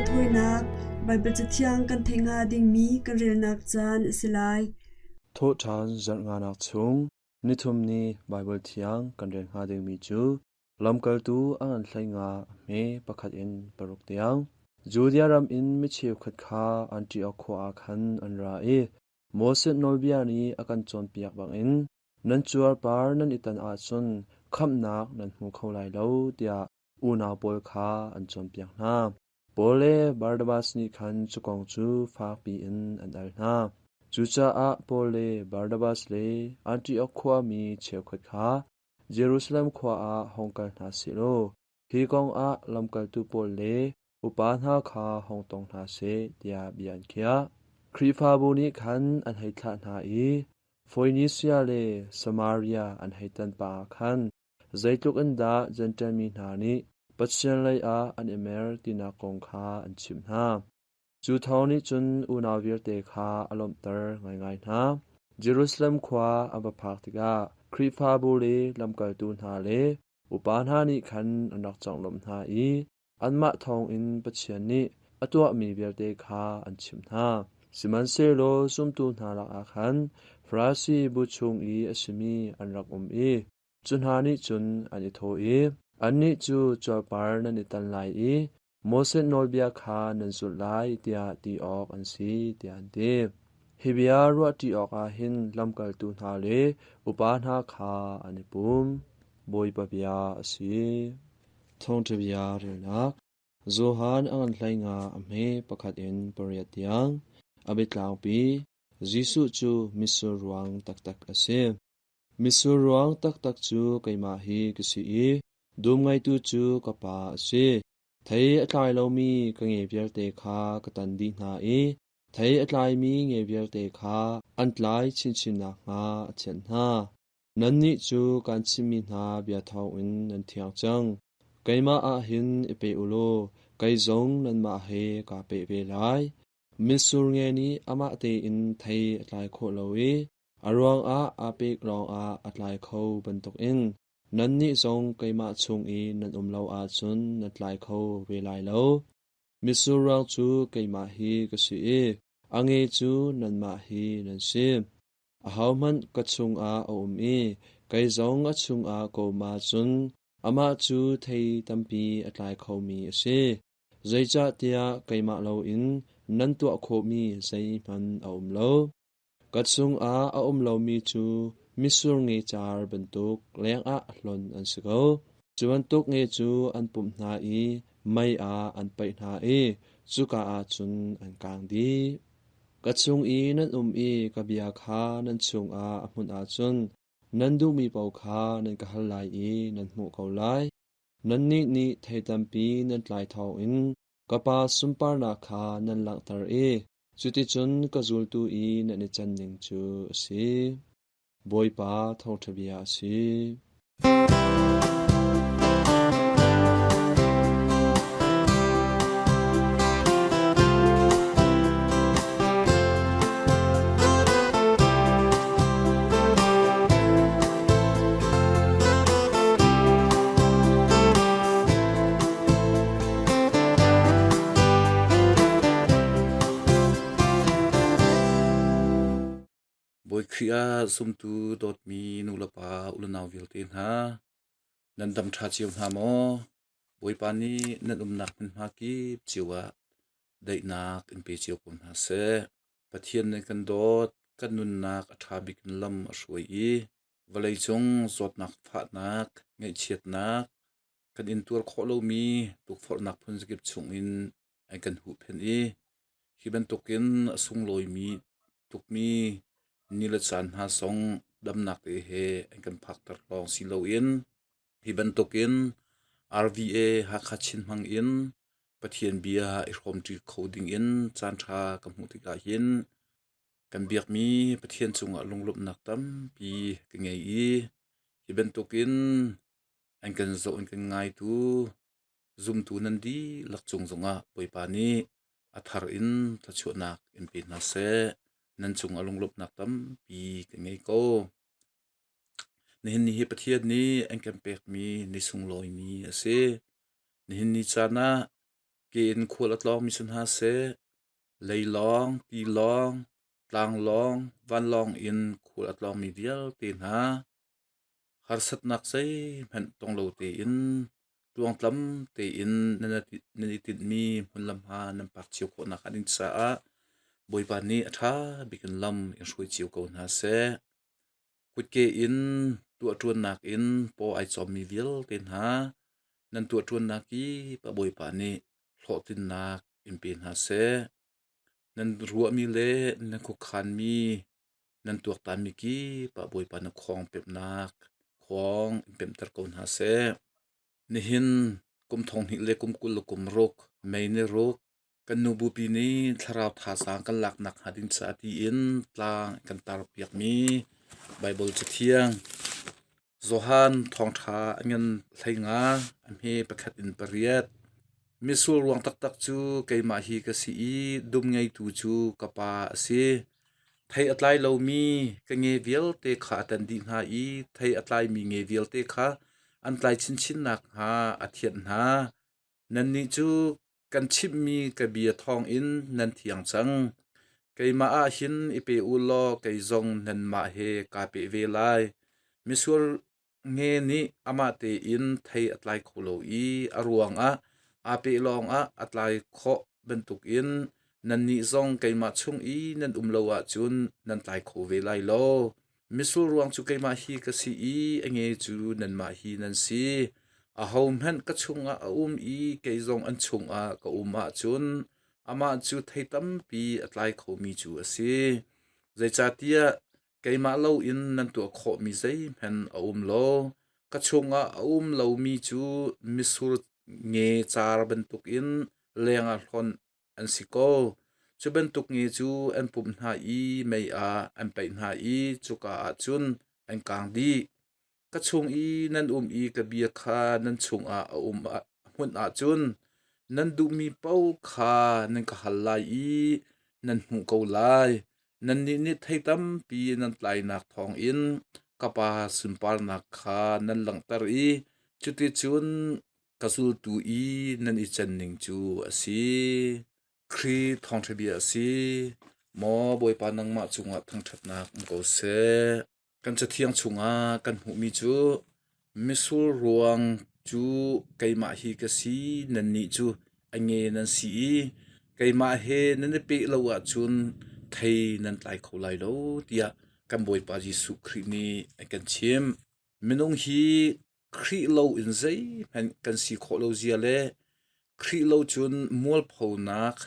Raithawinak Baibal Cathiang kan theih hnga dingmi kan relnak caan a si lai. Thawhṭhan zarh nganak chung nithum ni Baibal Thiang kan rel hnga dingmi cu Lamkaltu a ngan 15 a hme pakhat in paruk tiang. Judea ram in mi cheukhat kha Antiok khua ah khan an ra i Moses nawlbia nih a kan cawnpiak bangin nan cuarpar nan i tan ahcun khamhnak nan hmu kho lai lo tiah unau pawl kha an cawnpiak hna. Paul le Barnabas nih khan cu kong cu fakpi in an al hna. Cucaah Paul le Barnabas le Antiok khuami cheukhat kha Jerusalem khua ah hong kal hna seh law hi kong ah lamkaltu pawl le upa hna kha hong tong hna seh tiah bia an khiah. Khrihfabu nih khan an hei thlah hna i Foinisia le Samaria an hei tan pah ah khan zeitluk in dah Jentail mi hna nih Pathian lei ah an i mer tinak kong kha an chimh hna. Cu thawng nih cun unau vialte kha a lawmhter ngaingai hna. Jerusalem khua an va phak tikah Khrihfabu le lamkaltu hna le upa hna nih khan an rak conglawmh hna i anmah thawngin Pathian nih a tuahmi vialte kha an chimh hna. Sihmanhsehlaw zumtu hna lakah khan Farasi bu chung i a simi an rak um i Cu hna nih cun an i thawh i, Annih cu cuarpar nan i tan lai i Moses nawlbia kha nan zulh lai tiah ti awk an si, tiah an ti. Hi bia ruahṭi awkah hin lamkaltu hna le upa hna kha an i pum. Bawipa bia a si. Thawngṭha bia relnak. Johan a ngan 15 a hme pakhat in pariat tiang. A biatlangpi Jesuh cu mitsur ruang taktak a si. Mitsur ruang taktak cu keimah hi ka si i dum ngeitu cu ka Pa a si. Thei a tlai lomi ka nge vialte kha ka tan dih hna i thei a tlaimi nge vialte kha an tlai chinchin nakhnga a thianh hna. Nannih cu kaan chimhmi hna bia thawngin nan thiang cang. Keimah ah hin i pe u law kei zong nanmah he kaa peh ve lai. Mitsur nge nih amah tein thei a tlai khawh lo i A ruangah aa pek lawngah a tlai kho bantukin nannih zong keimah chung i nan um lo ahcun nan tlai kho ve lai lo. Mitsur ruang cu keimah hi ka si i a nge cu nanmah hi nan si. Ahohmanh ka chungah a um i kei zong a chungah ka um ahcun amah cu thei tampi a tlai khomi a si. Zeicahtiah keimah loin nan tuah khawhmi zeihmanh a um lo. Ka chungah a um lomi cu mitsur nge car bantuk lengah hlonh an si ko. Cu bantuk nge cu an pumh hna i mei ah an paih hna i cuka ah cun an kang dih. Ka chung i nan um i ka bia kha nan chungah a hmunh ahcun nan duhmi paoh kha nan ka hal lai i nan hmuh ko lai. Nannih nih thei tampi nan tlai thawngin ka Pa sunparnak kha nan langhter i Cuticun ka zultu i nan i can ning cu a si. Bawipa thawngṭha bia a si. Bawi Khrih ah zumtu dawtmi nulepa ulenau vialte hna, nan dam ṭha cio hna maw? Bawipa nih nan umnak hmunhma kip cio ah daihnak in pe cio ko hna seh. Pathian nih kan dawt, kan nunnak a ṭha bik in lam a hruai i vawleicung zawtnak fahnak, ngaihchiatnak, kan intuar khawh lomi tukforhnak phunzakip chungin an kan huhphenh i hi bantukin a sunglawimi tukmi ni le caan hna zong damnak te he an kan phakter lawng si loin hi bantukin RVA Hakha Chin hmang in Pathian bia i hrawmṭi kho dingin caanṭha ka hmuh tikah hin kan biakmi Pathian cungah lunglawmhnak tampi ka ngei i hi bantukin an kan zoh an kan ngaitu zumtu nan dihlak cung zongah Bawipa nih a thar in thluachuahnak in pe hna seh. Nan cung a lunglawmhnak tampi ka ngei ko. Nihin ni hi Pathian nih an kan pekmi ni sunglawi ni a si. Nihin ni caan ah Ke in khual a tlawngmi si hna seh, leilawng, tilawng, tlanglawng, vanlawng in khual a tlawngmi vialte hna harsatnak zeihmanh tong lo tein tluangtlam tein nan i tinhmi hmunlam hna nan phak cio khawh nakhnga ding caah Bawipa nih a ṭha bik in lam in hruai cio ko hna seh. Kutke in tuahṭuannak in paw ai cawmmi vialte hna nan tuahṭuannak kip ah Bawipa nih hlawhtlinnak in pe hna seh. Nan ruahmi le nan khuakhanmi nan tuaktanmi kip ah Bawipa na khawng pemhnak khawng in pemhter ko hna seh. Nihin kum thong hnih le kum 20 le kum ruk May ni ruk Kan nu bupi nih thlarau thazaang kan laknak hnga ding caah tiin tlang kan tarpiakmi Baibal Cathiang Johan thawngṭha a ngan 15 a hme pakhat in pariat. Mitsur ruang taktak cu keimah hi ka si i dum ngeitu cu ka pa a si. Thei a tlai lomi ka nge vialte kha a tan dih hna i thei a tlaimi nge vialte kha an tlai chinchin nakhnga a thianh hna. Nannih cu kan chimhmi ka bia thawngin nan thiang cang. Keimah ah hin i pe u law kei zong nanmah he kaa pe ve lai. Misual nge nih amah tein thei a tlai kho lo i a ruangah aa peh lawngah a tlai khawh bantukin nannih zong keimah chung i nan um lo ahcun nan tlai kho ve lai lo. Mitsur ruang cu keimah hi ka si i a nge cu nanmah hi nan si. Ahohmanh ka chungah a um i kei zong an chungah ka um ahcun amah cu thei tampi a tlai khomi cu a si. Zeicahtiah keimah loin nan tuah khawhmi zeihmanh a um lo. Ka chungah a um lomi cu mitsur nge car bantukin lengah hlonh an si ko. Cu bantuk nge cu an pumh hna i mei ah an paih hna i cuka ah cun an kaang dih. Ka chung i nan um i ka bia kha nan chungah a um hmunh ahcun nan duhmi paoh kha nan ka hal lai i nan hmuh ko lai. Nannih nih thei tampi nan tlainak thawngin ka Pa sunparnak kha nan langhter i cuticun ka zultu i nan i canning cu a si. Khrih thawngṭha bia a si. Maw Bawipa nangmah cungah thangṭhatnak um ko seh. Kan cathiang chungah kan hmuhmi cu mitsur ruang cu keimah hi ka si, nannih cu a nge nan si i keimah he nan i peh lo ahcun thei nan tlai kho lai lo tiah kan Bawipa Jesuh Khrih nih a kan chimh. Minung hi Khrih lo in zeihmanh kan si khawh lo zia le Khrih lo cun mualphonak,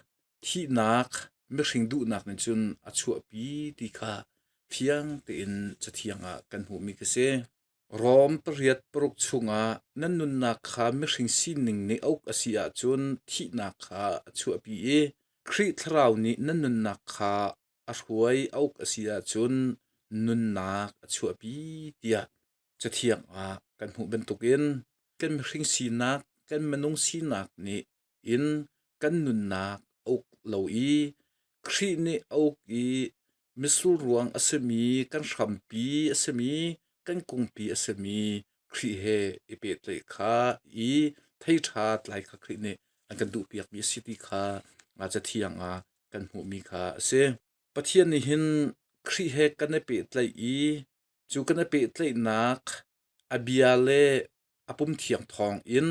thihnak, mihring duhnak nih cun a chuahpi ti kha fiang tein Cathiang ah kan hmuhmi ka si. Rom pariat paruk chungah nan nunnak kha mihring sining nih a uk a si ahcun thihnak kha a chuahpi i Khrih Thlarau nih nan nunnak kha a hruai a uk a si ahcun nunnak a chuahpi tiah Cathiang ah kan hmuh bantukin kan mihring sinak, kan minung sinak nih in kan nunnak a uk lo i Khrih nih a uk i mitsur ruang a simi kan hrampi a simi kan kungpi a simi Khrih he i pehtlaih kha i thei ṭha tlai kha Khrih nih an kan duhpiakmi a si ti kha Cathiang ah kan hmuhmi kha a si. Pathian nih hin Khrih he kan i pehtlaih i Cu kan i pehtlaihnak a bia le a pum thiang thawng in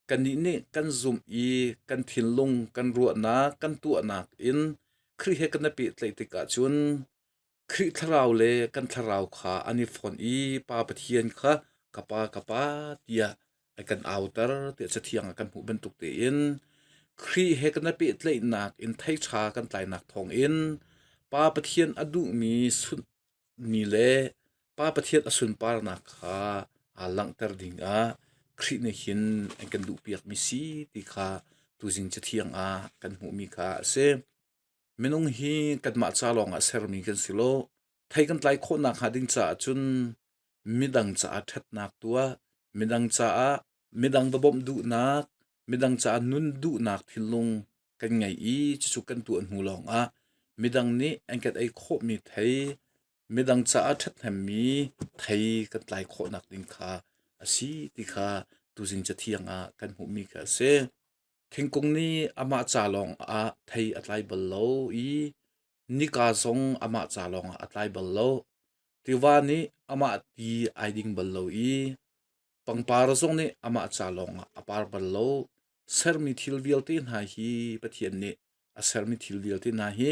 kannih nih kan zumh i kan thinlung, kan ruahnak, kan tuahnak in Khrih he kan i pehtlaih tikah cun Khrih thlarau le kan thlarau kha an i fonh i Pa Pathian kha ka Pa ka Pa tiah a kan auter tiah Cathiang ah kan hmuh bantuk tein Khrih he kan i pehtlaihnak in thei ṭha kan tlainak thawng in Pa Pathian a duhmi ni le Pa Pathian a sunparnak kha aa langhter dingah Khrih nih hin an kan duhpiakmi si ti kha tuzing Cathiang ah kan hmuhmi kha a si. Minung hi kanmah ca lawngah sermi kan si lo. Thei kan tlai khawhnak hnga ding caah cun midang caah ṭhatnak tuah, midang caah midang va bawmh duhnak, midang caah nun duhnak thinlung kan ngei i cucu kan tuah hnu lawngah midang nih an kan ei khawhmi thei, midang caah ṭhathnemmi thei kan tlai khawhnak ding kha a si ti kha tuzing Cathiang ah kan hmuhmi kha a si. Thingkung nih amah ca lawng ah thei a tlai bal lo i nika zong amah ca lawng ah a tlai bal lo. Tiva nih amah ti ai ding bal lo i pangpar zong nih amah ca lawng ah a par bal lo. Sermi thil vialte hna hi Pathian nih a sermi thil vialte hna hi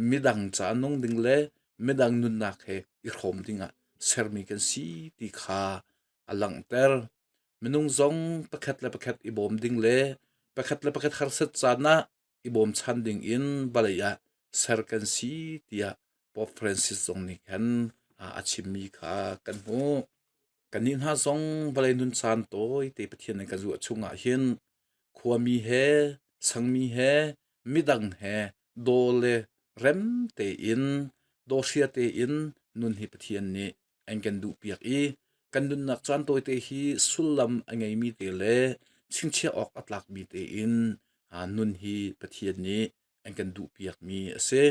midang ca nung ding le midang nunnak he i hrawm dingah sermi kan si ti kha a langhter. Minung zong pakhat le pakhat i bawm ding le pakhat le pakhat harsat caan ah i bawmchan ding in vawlei ah ser kan si tiah Pope Francis zong nih khan a chimmi kha kan hmuh. Kannih hna zong vawlei nun caan tawi te Pathian nih kan zuah chungah hin khuami he sangmi he midang he daw le rem tein dawhria tein nun hi Pathian nih an kan duhpiak i kan nunnak caan tawite hi sullam a ngeimi te le chingchiah awk a tlakmi tein nun hi Pathian nih an kan duhpiakmi a si.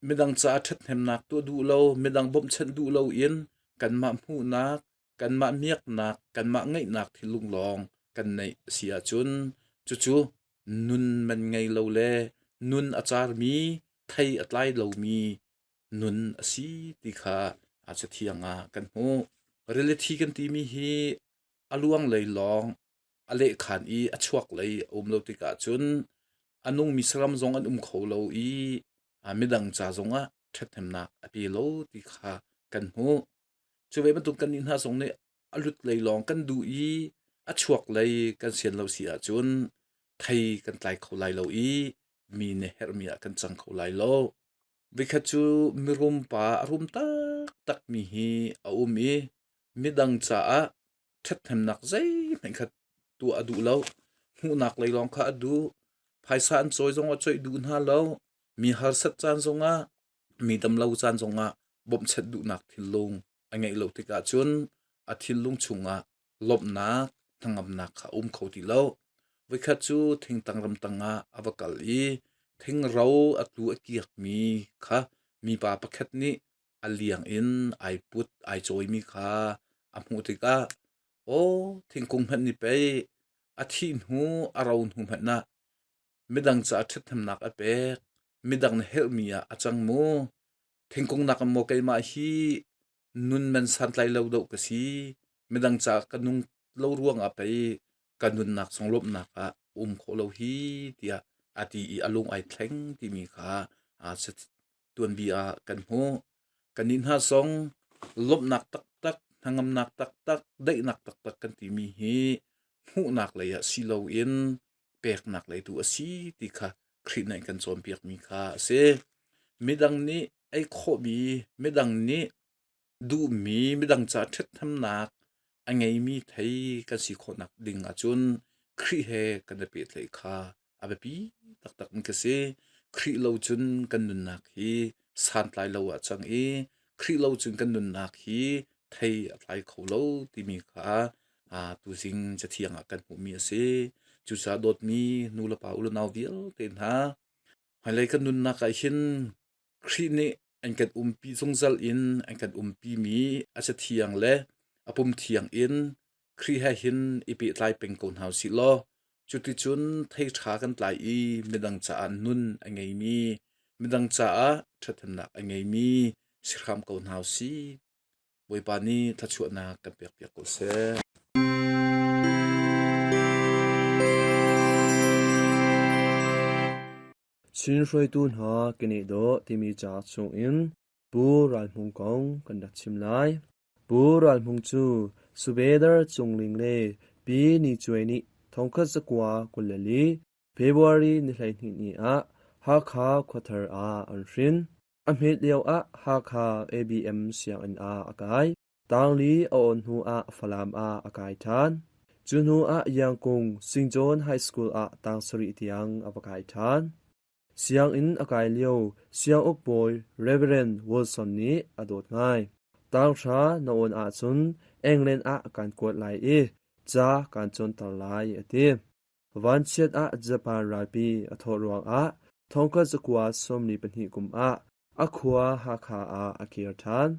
Midang caah ṭhathnemnak tuah duh lo, midang bawmhchanh duh loin kanmah hmuhnak, kanmah miaknak, kanmah ngeihnak thinlung lawng kan neih a si ahcun cucu nun man ngei lo le nun a carmi, thei a tlai lomi nun a si ti kha a cathiang ah kan hmuh. Reality kan timi hi a luang lei lawng a lehkhan i a chuak lei a um lo tikah cun a nungmi saram zong an um kho lo i midang ca zongah ṭhathnemnak a pe lo ti kha kan hmuh. Cu ve bantuk kannih hna zong nih a lut lei lawng kan duh i a chuak lei kan sian lo si ahcun thei kan tlai kho lai lo i mi nih herhmi ah kan cang kho lai lo. Voikhat cu mirum pa a rum taktakmi hi a um i midang caah ṭhathnemnak zeihmanh kha tuah a duh lo. Hmuhnak lei lawng kha a duh. Phaisa an cawi zong a cawih duh hna lo. Mi harsat caan zongah, mi damlo caan zongah bawmhchanh duhnak thinlung a ngeih lo tikah cun a thinlung chungah lawmhnak, hnangamnak kha a um kho ti lo. Voikhat cu thingtang ramtang ah a va kal i thingro a tlu a kiakmi kha mipa pakhat nih a liang in ai put ai cawimi kha a hmuh tikah aw thingkung hmanh nih pei a thih hnu a ro hnu hmanh ah midang caah ṭhathnemnak a pek midang na helhmi ah a cang mu thingkung nak maw keimah hi nun man santlai lo deuh ka si midang caah ka nung lo ruang ah pei ka nunnak song lawmhnak ah um khawh lo hi tiah a ti i a lung ai thleng timi kha tuanbia ah kan hmuh. Kannih hna zong lawmhnak taktak, hnangamnak taktak, daihnak taktak kan timi hi hmuhnak lei ah si loin peknak lei tu a si ti kha Khrih nih kan cawnpiakmi kha a si. Midang nih ei khawhmi, midang nih duhmi midang ca ṭhathnemnak a ngeimi thei kan si khawhnak ding ahcun Khrih he kan i pehtlaih kha a biapi taktak mi ka si. Khrih lo cun kan nunnak hi santlai lo ah cang i Khrih lo cun kan nunnak hi thei a tlai kho lo timi kha tuzing cathiang ah kan hmuhmi a si. Cucaah dawtmi nu le pa u le nau vialte hna hmailei kan nunnak ah hin Khrih nih an kan umpi zungzal in an kan umpimi a cathiang le a pum thiang in Khrih he hin i pehtlai peng ko hna usih law cuticun thei ṭha kan tlai i midang caah nun a ngeimi midang caah ṭhathnemnak a ngeimi si hram ko hna usih. Bawipa nih thluachuahnak kan pekpiak ko seh. Chin hruaitu hna keneh dawh timi ca chungin Pu Ral Hmung kong kan rak chim lai. Pu Ral Hmung cu Subedar Cungling le Pi Ni Cuai nih thongkhat zakua 24 February ni 12 ni ah Hakha khuathar ah an hrin. A hmet lio ah Hakha ABM sianginn ah a kai. Tangli a awn hnu ah Falam ah a kai ṭhan. Cu hnu ah Yangkung St. John High School ah tang sarih tiang a va kai ṭhan. Sianginn a kai lio sianguk bawi Reverend Wilson nih a dawt ngai. Tanghra na awn ahcun England ah kan kuat lai i ca kaan cawnter lai a ti. Vanchiat ah Japan ralpi a thawh ruangah thongkhat zakua 42 kum ah a khua Hakha ah a kir ṭhan.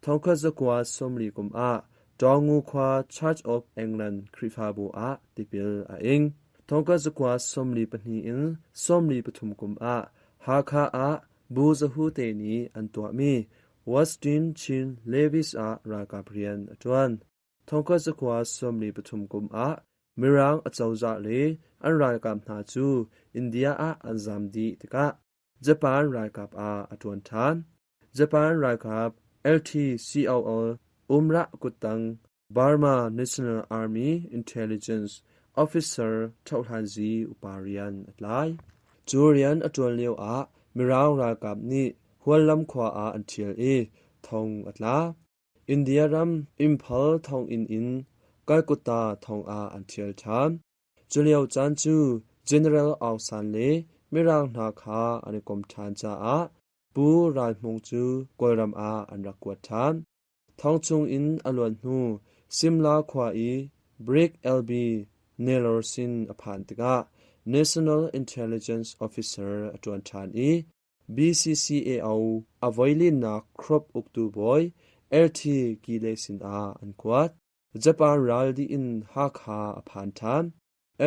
Thongkhat zakua 40 kum ah Tawngu khua Church of England Khrihfabu ah tipil a ing. Thongkhat zakua 42 in 43 kum ah Hakha ah Bu Zahu te nih an tuahmi Westin Chin Levies ah ralkap rian a ṭuan. Thongkhat zakua 43 kum ah Mirang acozah le an ralkap hna cu India ah an zam dih tikah Japan ralkap ah a ṭuan ṭhan. Japan ralkap LTCOL Umrah kuttang Burma National Army Intelligence Officer ṭhohhlanzi upa rian a tlai. Cu rian a ṭuan lioah Mirang ralkap nih Huallam khua ah an ṭhial i thong a tla. India ram Imphal thonginn in Calcutta thong ah an ṭhial ṭhan. Culio caan cu General Aung San le Mirang hna kha an i kom ṭhan caah Pu Ral Hmung cu Kawlram ah an rak kuat ṭhan. Thong chungin a luan hnu Simla khua i Brig LB Naylor sin a phan tikah National Intelligence Officer a ṭuan ṭhan i BCCAO a voilinnak crop uktu bawi LT Kile sinah an kuat. Japan ral dih in Hakha a phan ṭhan.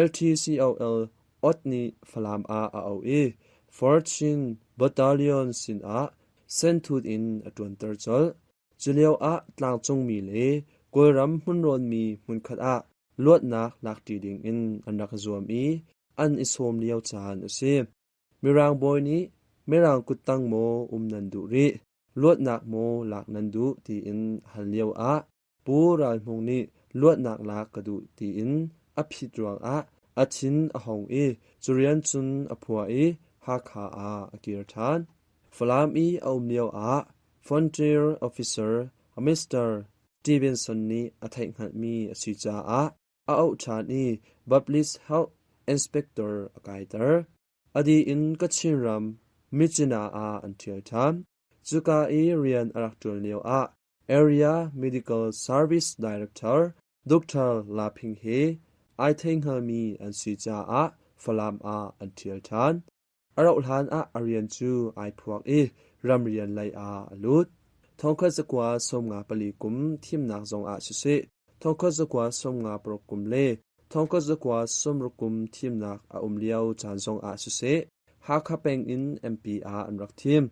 LTCOL Ott nih Falam ah a auh i Fortune Battalion sinah senthut in a ṭuanter colh. Culio ah tlangcungmi le Kawlram hmunrawnmi hmunkhat ah luatnak lakṭi dingin an rak zuam i an i sawm lio caan a si. Mirang bawi nih Mirang kuttang maw um nan duh rih, luatnak maw lak nan duh tiin a hal lio ah Pu Ral Hmung nih luatnak lak ka duh tiin a phit ruangah a thin a hung i cu rian cun a phuah i Hakha ah a kir ṭhan. Falam i a um lioah Frontier Officer Mr. Stevenson nih a theihhngalhmi a si caah a auh ṭhan i Baptist Health Inspector a kaiter. A dih in Kachin ram Myitkyina ah an ṭhial ṭhan. Cuka i rian a rak ṭuan lioah Area Medical Service Director Dr. La Phing he ai thei hngalmi an si caah Falam ah an ṭhial ṭhan. A rauhhlan ah a rian cu ai phuak i ramrian lei ah a lut. Thongkhat zakua 54 kum thimnak zongah siseh, thongkhat zakua 56 kum le thongkhat zakua 60 kum thimnak a um lio caan zongah siseh, Hakha peng in MP ah an rak thim.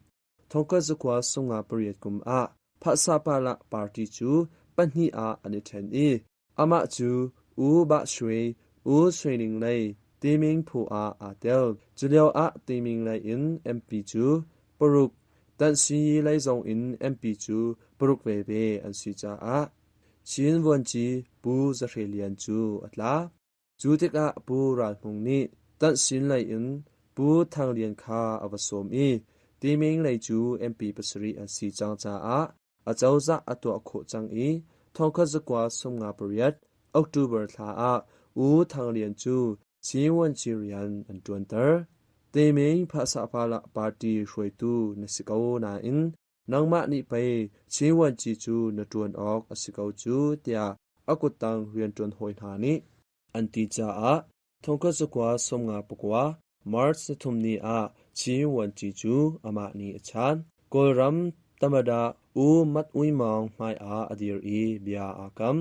Thongkhat zakua 58 kum ah Phahsahpahlah party cu pahnih ah an i ṭhen i amah cu U Bah Shwe, U Shwe lei Timing phu ah aa tel. Culio ah Timing lei in MP cu paruk, Tanhsi lei zong in MP cu paruk veve an si caah Chin Vuanci Pu Za Hre Lian cu a tla. Cu tikah Pu Ral Hmung nih Tanhsin lei in Pu Thang Lian kha a va sawm i Timing lei cu MP pasarih an si cang caah acozah a tuah khawh cang i thongkhat zakua 58 October thla ah U Thang Lian cu Chin Vuanci rian an ṭuanter. Timing Phahsahpahlah party hruaitu na si ko nain nangmah nih pei Chin Vuanci cu na ṭuan awk a si ko cu tiah a kuttang rianṭuan hawi hna nih an ti caah thongkhat zakua 59 March 3 ni ah Chin Vuanci cu amah nih a chan. Kawlram Tamada U Mat Ui Maung hmaiah a dir i bia aa kam.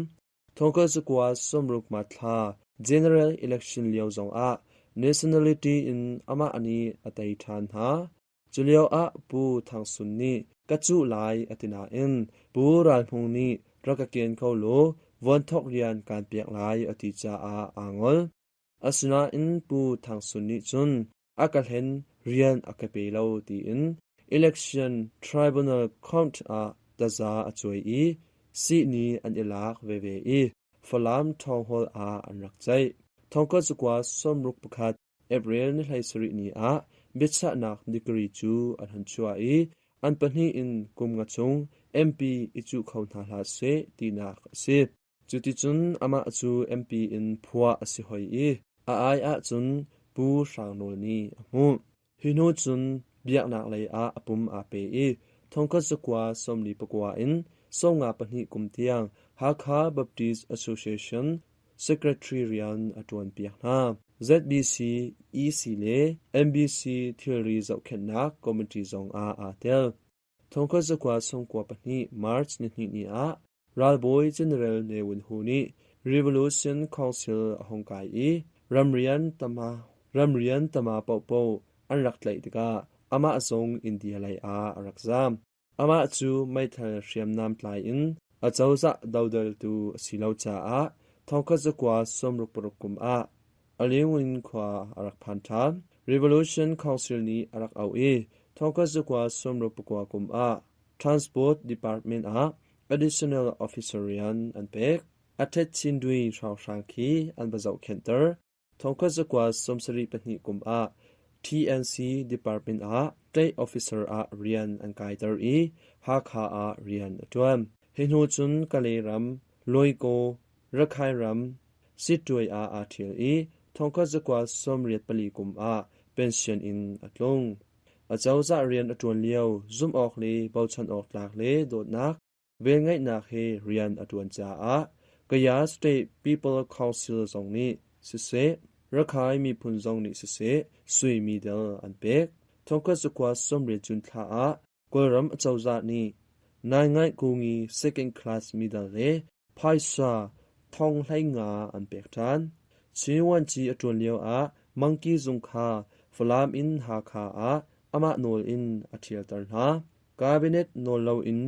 Thongkhat zakua 60 thla general election lio zongah nationality in amah nih a tei ṭhan hna. Culio ah Pu Thang Sun nih ka cuh lai a ti nain Pu Ral Hmung nih rak ka ken ko law vuanthok rian kaan pek lai a ti caah aa ngol. Asinain Pu Thang Sun nih cun a ka hlen rian a ka pe lo tiin Election Tribunal Court ah taza a cuai i sihni an i lak veve i Falam Ṭhawnghawl ah an rak ceih. Thongkhat zakua 61 April ni 17 ni ah biachahnak degree cu an hun chuah i an pahnih in kum nga chung MP i cuh kho hna hlah seh tinak a si. Cuticun amah cu MP in phuah a si hoi i a ai ahcun Pu Hrang Nawl nih a hmuh. Hi hnu cun biaknak lei ah a pum aa pe i thongkhat zakua 49 in 52 kum tiang Hakha Baptist Association Secretary rian a ṭuanpiak hna. ZBC, EC le NBC thilri zohkhenhnak committee zong ah aa tel. Thongkhat zakua 92 March nihnih ni ah ralbawi General Ne Win Hu nih Revolution Council a hung kai i Ramrian tama ramrian tama paohpaoh an rak tlaih tikah amah zong India lei ah a rak zaam. Amah cu meithal hriamnam tlai in acozah dodaltu a si lo caah thongkhat zakua 66 kum ah Alingwin khua a rak phan ṭhan. Revolution Council nih a rak auh i thongkhat zakua 69 kum ah Transport Department ah Additional Officer rian an pek. A ṭhet chin dui hrawnghrang khi an va zohkhenhter. Thongkhat zakua 72 kum ah TNC Department ah State Officer ah rian an kaiter i Hakha ah rian a ṭuan. Hi hnu cun Kalay ram, Lawikaw, Rakhine ram, Sittwe ah aa ṭhial i thongkhat zakua 84 kum ah pension in a tlung. Acozah rian a ṭuan lio zumh awk le bochan awk tlak le dawtnak Velngeihnak he rian a ṭuan caah Kaya State People Council zong nih siseh, Rakhine miphun zong nih siseh sui medal an pek. Thongkhat zakua 80 June thla ah Kawlram acozah nih Naingaih Kungi second class medal le phaisa thong 15 an pek ṭhan. Chin Vuanci a ṭuan lioah Mangki zung kha Falam in Hakha ah amah nawl in a ṭhialter hna. Cabinet nawl loin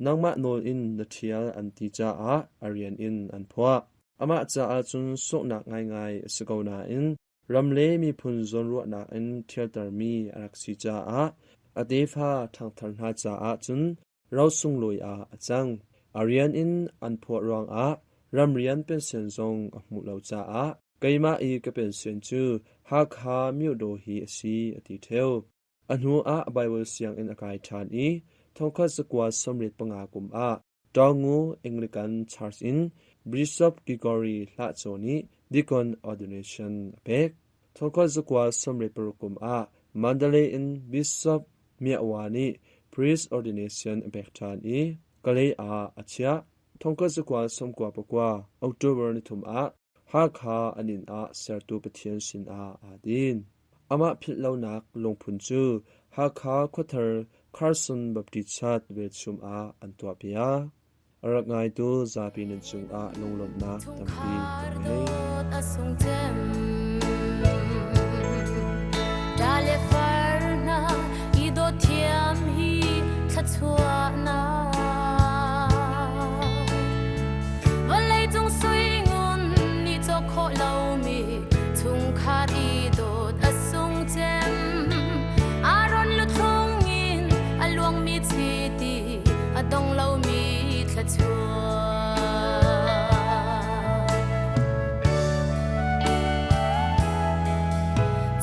nangmah nawl in na ṭhial an ti caah a rian in an phuah. Amah caah cun sunghnak ngaingai a si ko nain ram le miphun zawnruahnak in ṭhialtermi a rak si caah a tefa ṭhangthar hna caah cun ro sunglawi ah a cang. A rian in an phuah ruangah ramrian pension zong a hmuh lo caah keimah i ka pension cu Hakha Myodaw hi a si a ti ṭheo. A hnuah Baibal sianginn a kai ṭhan i thongkhat zakua 85 kum ah Taungu Anglican Church in Bishop Gregory Hlahcaw nih deacon ordination a pek. Thongkhat zakua 86 kum ah Mandalay in Bishop Miawa nih priest ordination a pek ṭhan i Kalay ah a chiah. Thongkhat zakua 99 October nithum ah Hakha an inn ah sertu Pathian sinah aa din. Amah philhlonak lungphun cu Hakha khuathar Carson Baptist Church velchum ah an tuahpiak. A rak ngaitu zapi nan cungah lunglawmhnak tampi kan ngei. Vawleicung suingun nih cawk khawh lomi chungkhar i dawt a sung cem. Aaron luthlung in a luangmi chiti a dong lomi thluachuah.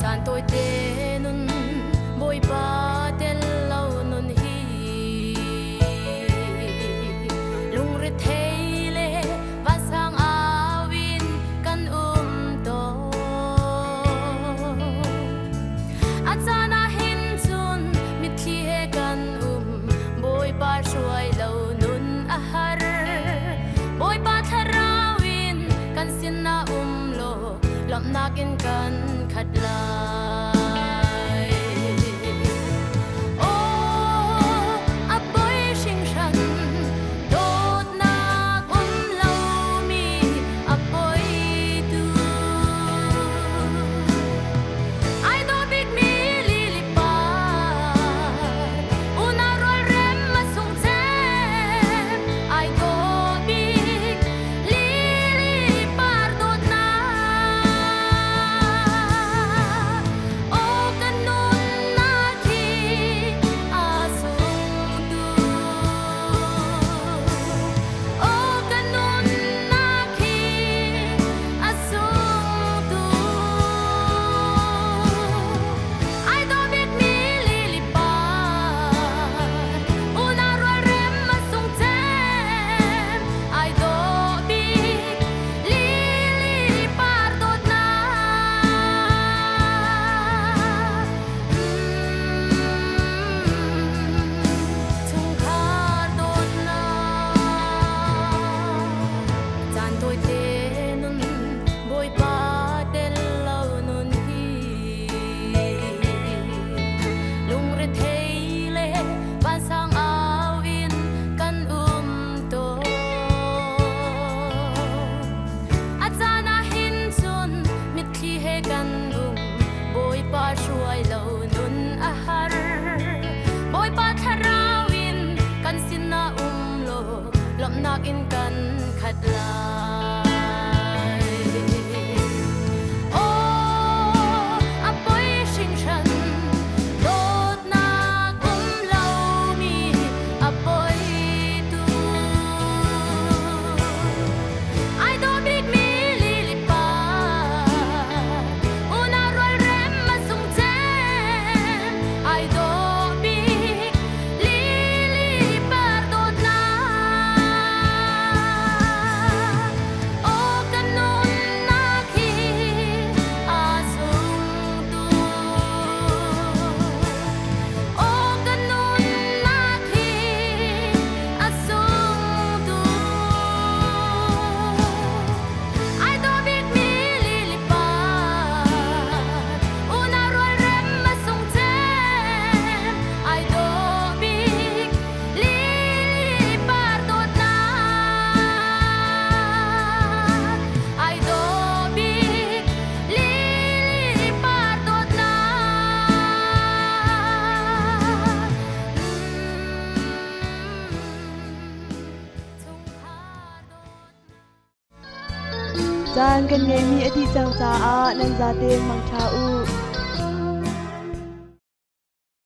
Caan tawite nun Bawipa tel lo nun hi Lungrethei le vansang au in kan um tawn. A caan ah hin cun mitthli he kan um, Bawipa hruai lo nun a har. Bawipa thlarau in kan sinah um law, lawmhnak in kan khat lai. Aw, a poi hringhran, dawtnak um lomi a poi tu. Ai dawh bikmi lili par, unau rualrem a sung cem. Ai dawh bik lili par dawtnak. Dawtnak in kan khat lai. Aw, a poi hringhran, dawtnak um lomi a poi tu. Ai dawh bikmi lili par, unau rualrem a sung cem. Ai dawh bik lili par dawtnak. Aw kan nunnak hi aa sung tuk. Aw kan nunnak hi a sung tuk. Ai dawh bikmi lili par, unau rualrem a sung cem. Ai dawh bik lili par dawtnak. Ai dawh bik lili par dawtnak. Chungkhar dawtnak. Caan kan ngeihmi a dih cang caah nan zaten mangṭha u.